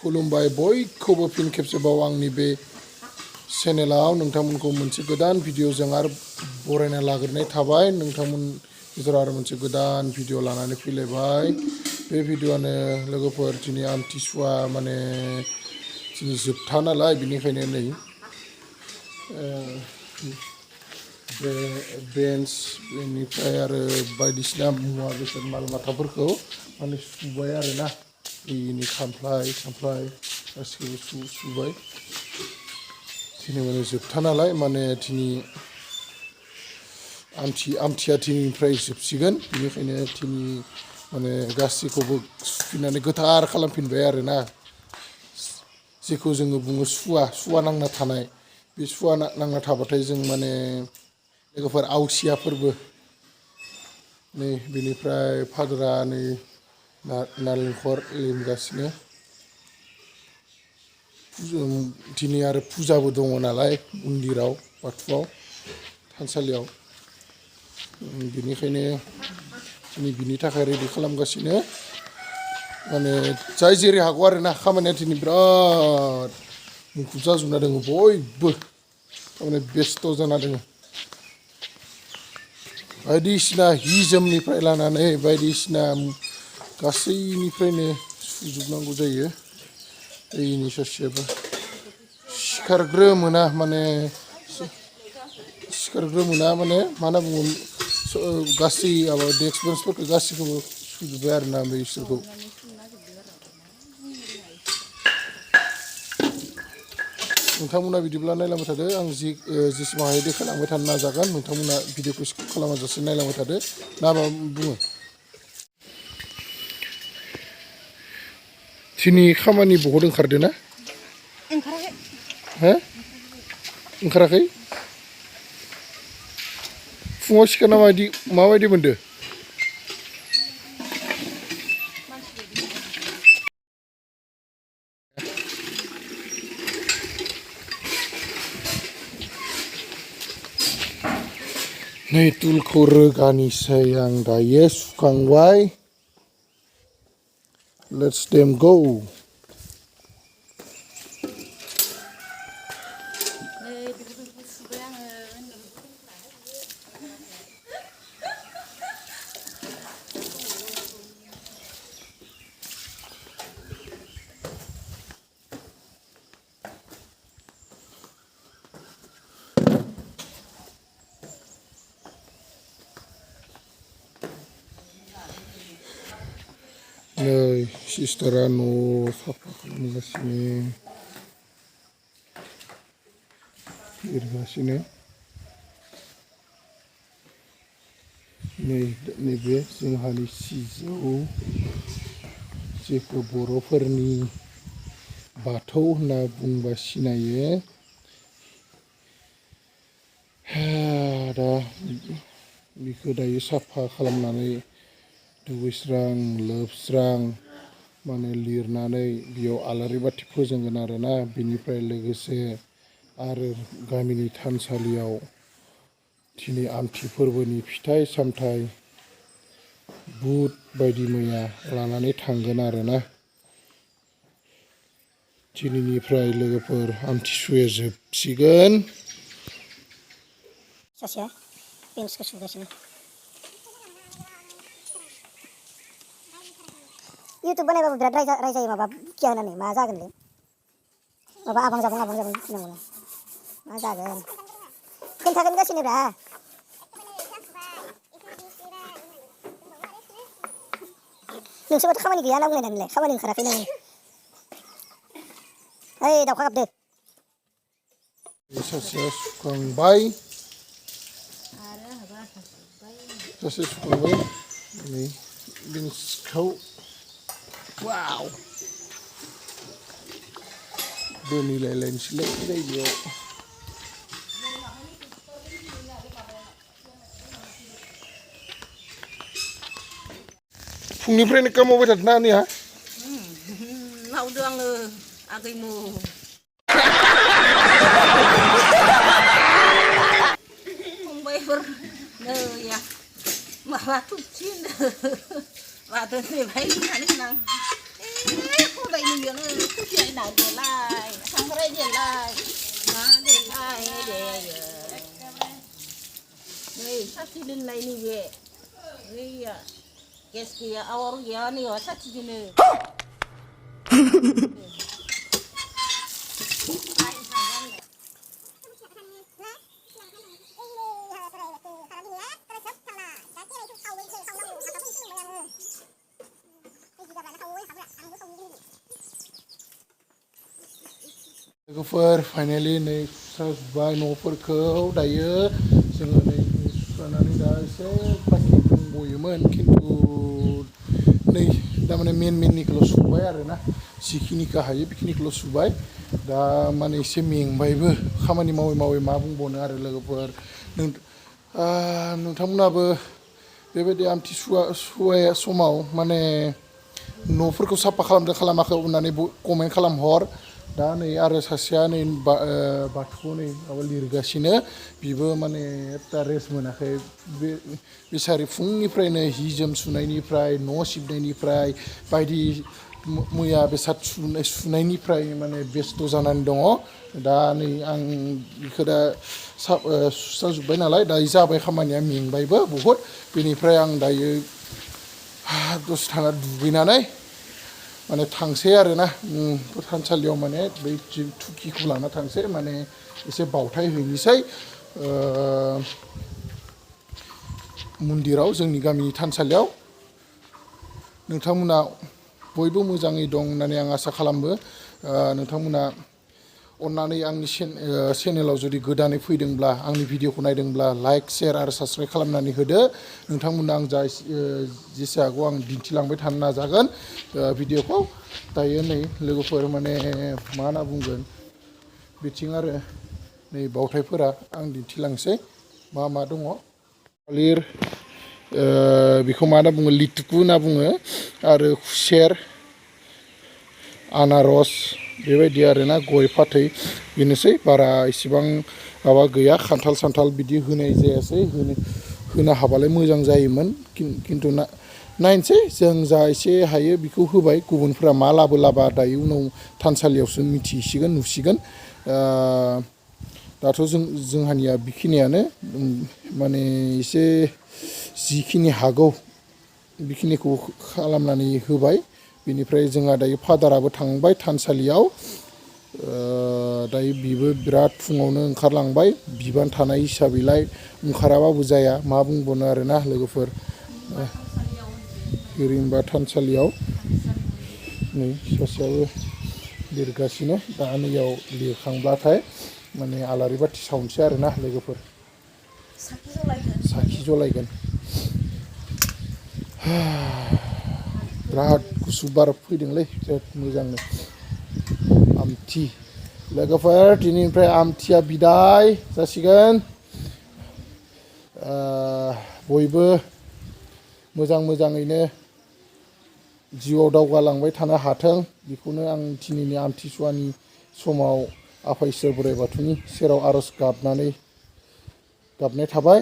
खुलुमबाय बयखौबो फिन खेबसेबाव आंनि बे चेनेलाव नोंथांमोनखौ मोनसे गोदान भिडिअजों आरो बरायना लाग्रोनाय थाबाय। नोंथांमोन गेजेराव आरो मोनसे गोदान भिडिअ लानानै फैलायबाय। बे भिडिअआनो लोगोफोर दिनै आमथिसुवा माने दिनै जोबथा नालाय बेनिखायनो नै बेन्स बेनिफ्राय आरो बायदिसिना मुवा बेसाद माल माथाफोरखौ माने सुबाय आरोना दैनि खामफ्लाय गासिखौबो सुबाय। दिनै माने जोबथा नालाय माने दिनै आमथिया दिनैनिफ्राय जोबसिगोन बेनिखायनो दिनै माने गासैखौबो सुफिननानै गोथार खालामफिनबाय आरोना जेखौ जोङो बुङो सुवा नांना थानाय। बे सुवा नांना थाबाथाय जों माने लोगोफोर आवसिया फोरबो नै बेनिफ्राय फादरा नै नालेंखर लेमगासिनो। दिनै आरो फुजाबो दङ नालाय मन्दिराव बाथौआव थानसालियाव बेनिखायनो दिनै बिनि थाखाय रेडि खालामगासिनो। माने जाय जेरै हागौ आरोना खामानिया दिनै बिराद मुखुब जाजोबना दङ बयबो थारमाने बेस्थ' जाना दङ। बायदिसिना हि जोमनिफ्राय लानानै बायदिसिना गासैनिफ्रायनो सुजोबनांगौ जायो। दैनि ससेबो सिखारग्रोमोना माने मा होनना बुङो गासै माबा डेक्स बेन्सफोरखौ गासैखौबो सुजोब्बाय आरोना बे इसोरखौ। नोंथांमोना बिदिब्ला नायलांबाय थादो आं जेसेबां हायो देखायलांबाय थानो नाजागोन। नोंथांमोना भिडिअखौ स्किप खालामाजासे नायलांबाय थादो ना मा बुङो। दिनै खामानि बहुद ओंखारदो ना? ओंखाराखै। हो? ओंखाराखै? फुङाव सिखारना माबायदि मोनदो? नै तुलखौ रोगानिसै आं दायो सुखांबाय। Let's them go. नै सिस्टारा न' साफा खालामगासिनो लिरगासिनो। नैबे जोंहानि सिजौ जेखौ बर'फोरनि बाथौ होनना बुंबा सिनायो। दा बेखौ दायो साफा खालामनानै दुगैस्रां लोबस्रां माने लिरनानै बेयाव आलारि बाथि फोजोंगोन आरोना। बेनिफ्राय लोगोसे आरो गामिनि थानसालियाव दिनै आमथि फोरबोनि फिथाइ सामथाइ बुट बायदि मैया लानानै थांगोन आरोना। दिनैनिफ्राय लोगोफोर आमथिसुवाया जोबसिगोन। सासेया बेन्सखौ सुगासिनो। इउटुब बानायबाबो बिराद रायजायो माबा बुखिया होनानै मा जागोनलै माबा आबां जाबां बुखिनांगौ मा जागोन खोन्थागोन गासिनो रा नोंसो माथो खामानि गैया होनना बुंलायनानैलाय खामानि ओंखाराखै नोङो। ओइ दाउखा गाबदो। सासेया सुखांबाय सासे सुखांबाय नै बेन्सखौ वाव दोनहैलायलायनोसैलाय जायगायाव। फुंनिफ्रायनो खाम मावबाय थादोंना आनैया? मावदो आङो आगैमु फंबायफोर नैया माबा थुबसि होनदो माथो नेबाय थानो गोनां खदाय nuyang kucai na delai sangrai delai na delai de nei satidin lai ni ye nei ya keski awar ya ni wa satidin लोगोफोर फाइनालि नै सुबाय न'फोरखौ दायो जोङो नै सुनानै दा एसे बाखि दंबयोमोन खिन्थु नै दामाने मेननिखौल' सुबाय आरोना जिखिनिखौ हायो बेखिनिखौल' सुबाय दा माने एसे मेंबायबो खामानि मावै मावै मा बुंबावनो आरो लोगोफोर नोंथांमोनाबो बेबायदि आमथिसुवा समाव माने न'फोरखौ साफा खालामदों खालामाखै होननानै कमेन्ट खालामहर दा नै आरो सासेया नै बाथौआव नै माबा लिरगासिनो बिबो माने एथा रेस्ट मोनाखै बिसारि फुंनिफ्रायनो हि जोम सुनायनिफ्राय न' सिबनायनिफ्राय बायदि मैया बेसाद सुनायनिफ्राय माने बेस्थ' जानानै दङ दा नै आं बेखौ दा सुस्राजोब्बाय नालाय दायो जाबाय खामानिया मेंबायबो बहुद बेनिफ्राय आं दायो दसे थाना दुगैनानै माने थांसै आरोना थानसालियाव माने बै थुखिखौ लाना थांसै माने एसे बावथाय हैनोसै मन्दिराव जोंनि गामिनि थानसालियाव नोंथांमोना बयबो मोजाङै दं होननानै आं आसा खालामो नोंथांमोना अन्नानै आंनि चेनेलाव जुदि गोदानै फैदोंब्ला आंनि भिडिअखौ नायदोंब्ला लाइक शेयार आरो साबस्क्राइब खालामनानै होदो नोंथांमोना आं जा जेसे हागौ आं दिन्थिलांबाय थानो नाजागोन भिडिअखौ दायो नै लोगोफोर माने मा होनना बुंगोन बिथिं आरो नै बावथायफोरा आं दिन्थिलांसै मा मा दङ थालिर बेखौ मा होनना बुङो लिटुकु होनना बुङो आरो खुसेर आनारस बेबायदि आरोना गय फाथै बेनोसै बारा इसेबां माबा गैया खान्थाल सान्थाल बिदि होनाय जायासै होनो हाबालाय मोजां जायोमोन खिन्थु नायनोसै जों जा एसे हायो बेखौ होबाय गुबुनफ्रा मा लाबा दायो उनाव थानसालियावसो मिथिसिगोन नुसिगोन दाथ' जोंहानिया बेखिनियानो माने एसे जिखिनि हागौ बेखिनिखौ खालामनानै होबाय बेनिफ्राय जोंहा दायो फादाराबो थांबाय थानसालियाव दायो बिबो बिराद फुङावनो ओंखारलांबाय बिबान थानाय हिसाबैलाय ओंखाराबाबो जाया मा बुंबावनो आरोना लोगोफोर हिरिम्बा थानसालियाव नै सासेयाबो लिरगासिनो दा नैयाव लिरखांब्लाथाय माने आलारि बाथि सावनोसै आरोना लोगोफोर साखि जलायगोन बिराद गुसु बार फैदोंलै बिराद मोजांनो आमथि लोगोफोर दिनैनिफ्राय आमथिया बिदाय जासिगोन बयबो मोजाङैनो जिउआव दावगालांबाय थानो हाथों बेखौनो आं दिनैनि आमथिसुवानि समाव आफा इसोर बोराइ बाथौनि सेराव आर'ज गाबनाय थाबाय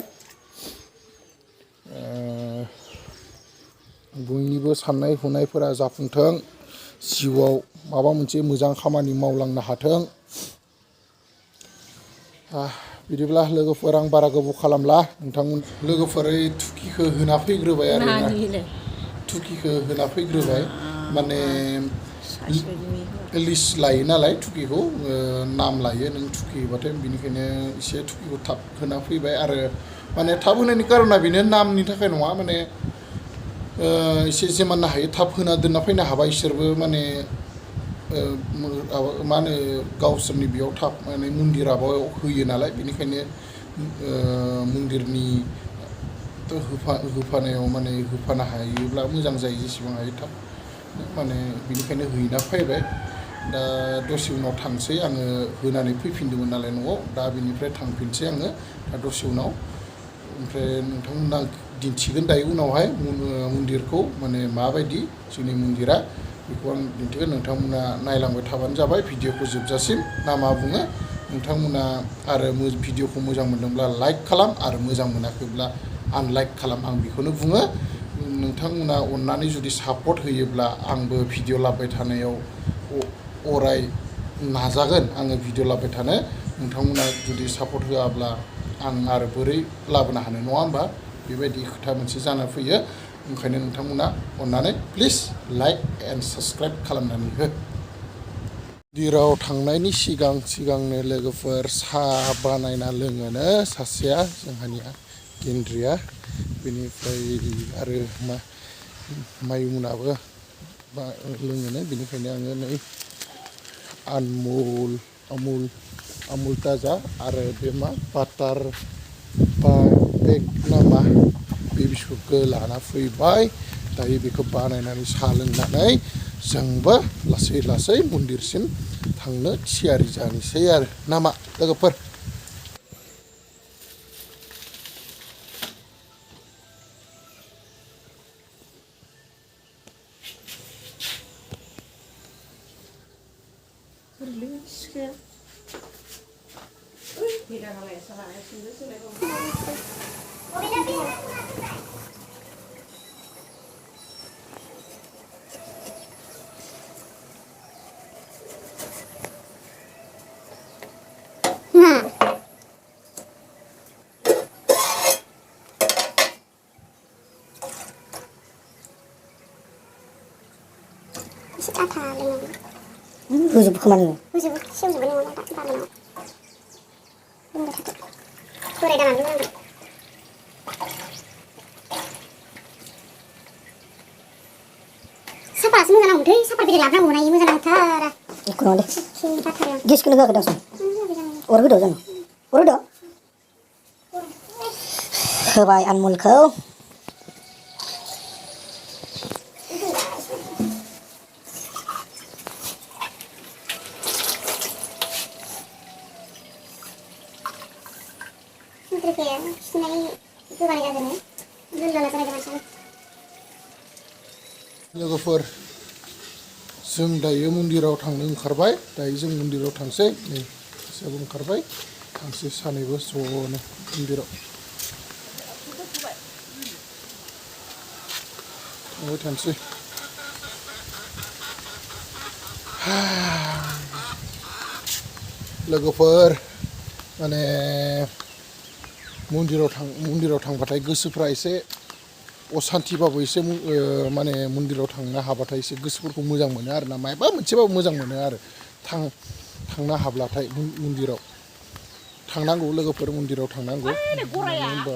बयनिबो साननाय हनायफोरा जाफुंथों जिउआव माबा मोनसे मोजां खामानि मावलांनो हाथों बिदिब्ला लोगोफोर आं बारा गोबाव खालामला नोंथांमोन लोगोफोर थुखिखौ होना फैग्रोबाय आरोना थुखिखौ होना फैग्रोबाय माने लिस्ट लायो नालाय थुखिखौ नाम लायो नों थुखि होबाथाय बेनिखायनो एसे थुखिखौ थाब होना फैबाय आरो माने थाब होनायनि कारना बेनो नामनि थाखाय नङा माने एसे जेमाननो हायो थाब होना दोनना फैनो हाबा इसोरबो माने मा होनो गावसोरनि बेयाव थाब माने मन्दिराबो होयो नालाय बेनिखायनो मन्दिरनि होफानायाव माने होफानो हायोब्ला मोजां जायो जेसेबां हायो थाब माने बेनिखायनो हैना फैबाय दा दसे उनाव थांसै आङो होनानै फैफिनदोंमोन नालाय न'आव दा बेनिफ्राय थांफिनसै आङो दा दसे उनाव ओमफ्राय नोंथांमोना दिन्थिगोन दायो उनावहाय मन्दिरखौ माने माबायदि जोंनि मन्दिरा बेखौ आं दिन्थिगोन नोंथांमोना नायलांबाय थाबानो जाबाय भिडिअखौ जोबजासिम ना मा बुङो नोंथांमोना आरो भिडिअखौ मोजां मोनदोंब्ला लाइक खालाम आरो मोजां मोनाखैब्ला आनलाइक खालाम आं बेखौनो बुङो नोंथांमोना अननानै जुदि सापर्ट होयोब्ला आंबो भिडिअ लाबोबाय थानायाव अराय नाजागोन आङो भिडिअ लाबोबाय थानो नोंथांमोना जुदि सापर्ट होआब्ला आं आरो बोरै लाबोनो हानो नङा होमबा बेबायदि खोथा मोनसे जाना फैयो ओंखायनो नोंथांमोना अननानै प्लिज लाइक एन्ड साबस्क्राइब खालामनानै हो मन्दिराव थांनायनि सिगांनो लोगोफोर साहा बानायना लोङोनो सासेया जोंहानिया गेन्द्रिया बेनिफ्राय आरो माइमुनाबो लोङोनो बेनिखायनो आङो नै आमुल ताजा आरो बे मा बाटार पेक नामा बे बिस्कुटखौ लाना फैबाय दायो बेखौ बानायनानै साहा लोंनानै जोंबो लासै लासै मन्दिरसिम थांनो थियारि जानोसै आरो नामा लोगोफोर एसे आथा लोंनांगौ होजोबो खोमा नोङो होजोबो सेवजोबो नङाबा बानायाव लोंबाय थादो बोराय दानानै लोंनांगौ साफासो मोजां नांगौथै साफा बिलाइ लाबोनांगौ ना मोजां नांथारा एखुनाव दे गेसखौनो होआखै दासो अर होदो जों अर होदो होबाय आनमुलखौ लोगोफोर जों दायो मन्दिराव थांनो ओंखारबाय दायो जों मन्दिराव थांसै नै सासेयाबो ओंखारबाय थांसै सानैबो ज'नो मन्दिराव थांबाय थानोसै लोगोफोर माने मन्दिराव थांबाथाय गोसोफ्रा एसे असान्थिबाबो एसे माने मन्दिराव थांनो हाबाथाय एसे गोसोफोरखौ मोजां मोनो आरो ना मायबा मोनसेबाबो मोजां मोनो आरो थांनो हाब्लाथाय मन्दिराव थांनांगौ लोगोफोर मन्दिराव थांनांगौ मानो होनबा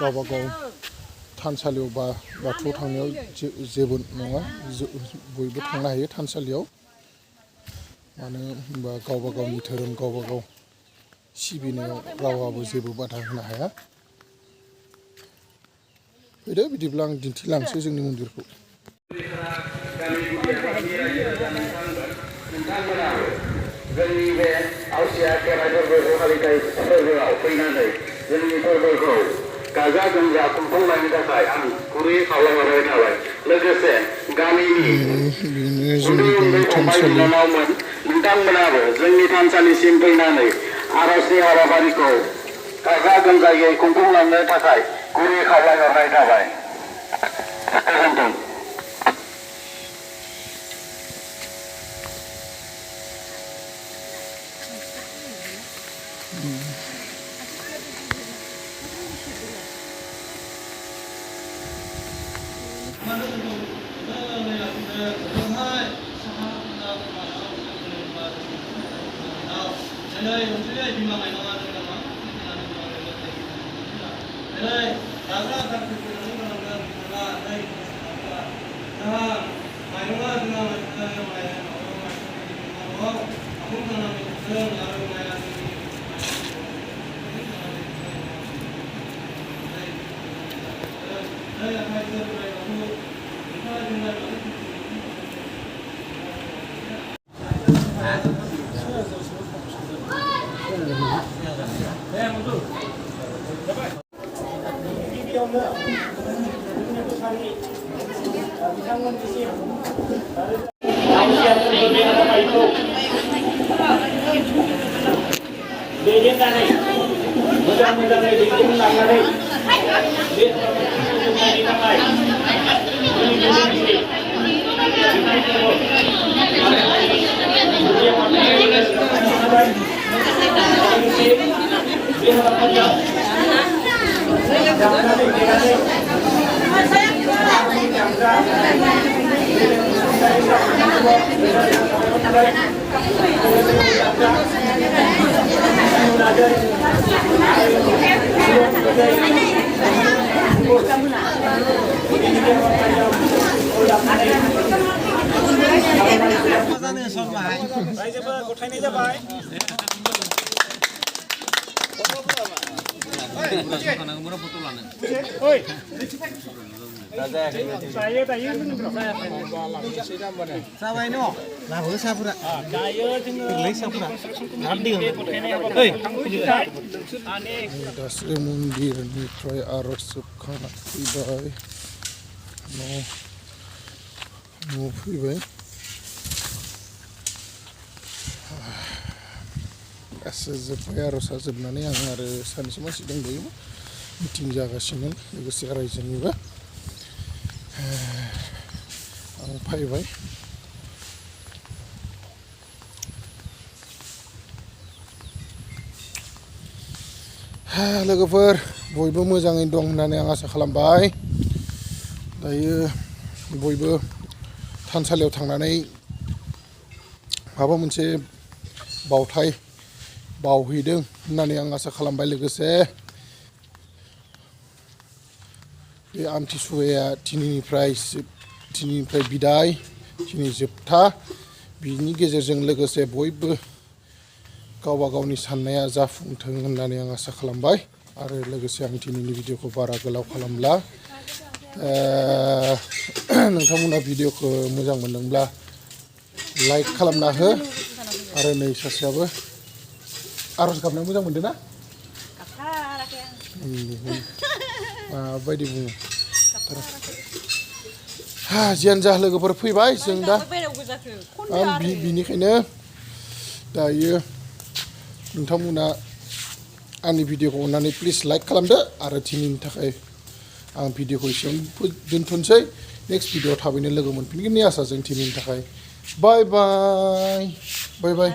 गावबा गाव थानसालियाव बा बाथौआव थांनायाव जेबो नङा बयबो थांनो हायो थानसालियाव मानो होनबा गावबा गावनि धोरोम गावबा गाव सिबिनायाव रावाबो जेबो बाधा होनो हाया फैदो बिदिब्ला आं दिन्थिलांसै जोंनि मन्दिरखौ जोंनि बे आवसिया खेराइ फोरबो फालिथाय फोरबोआव फैनानै जोंनि फोरबोखौ गाजा गोमजा खुंफुंनायनि थाखाय आं गुरै खावलायहरनाय थाबाय लोगोसे गामिनि उन्दै उन्दै फंबाय बिनानावमोन नोंथांमोनाबो जोंनि थानसालिसिम फैनानै आर'जनि हाबाफारिखौ गाजा गोमजायै खुंफुंलांनो थाखाय गुरै खावलायहरनाय थाबाय गोजोन्थों दासो मन्दिरनिफ्राय आरज जोबखांना फैबाय न'आव फैबाय गासै जोब्बाय आर'जआ जोबनानै आं आरो सानैसो मानसि दंबायोमोन मिटिं जागासिनो लोगोसे रायजोनिबो आं फैबाय लोगोफोर बयबो मोजाङै दं होननानै आं आसा खालामबाय दायो बयबो थानसालियाव थांनानै माबा मोनसे बावथाय बावहैदों होननानै आं आसा खालामबाय लोगोसे बे आमथिसुवाया दिनैनिफ्राय बिदाय दिनै जोबथा बिनि गेजेरजों लोगोसे बयबो गावबा गावनि साननाया जाफुंथों होननानै आं आसा खालामबाय आरो लोगोसे आं दिनैनि भिडिअखौ बारा गोलाव खालामला नोंथांमोना भिडिअखौ मोजां मोनदोंब्ला लाइक खालामना हो आरो नै सासेयाबो आर'ज गाबनो मोजां मोनदों ना माबायदि बुङो जियानो जा लोगोफोर फैबाय जों दा बिनिखायनो दायो नोंथांमोना आंनि भिडिअखौ अननानै प्लिज लाइक खालामदो आरो दिनैनि थाखाय आं भिडिअखौ एसेयावनो दोनथ'नोसै नेक्स्ट भिडिअआव थाबैनो लोगो मोनफिनगोननि आसाजों दिनैनि थाखाय बाय बाय बाय बाय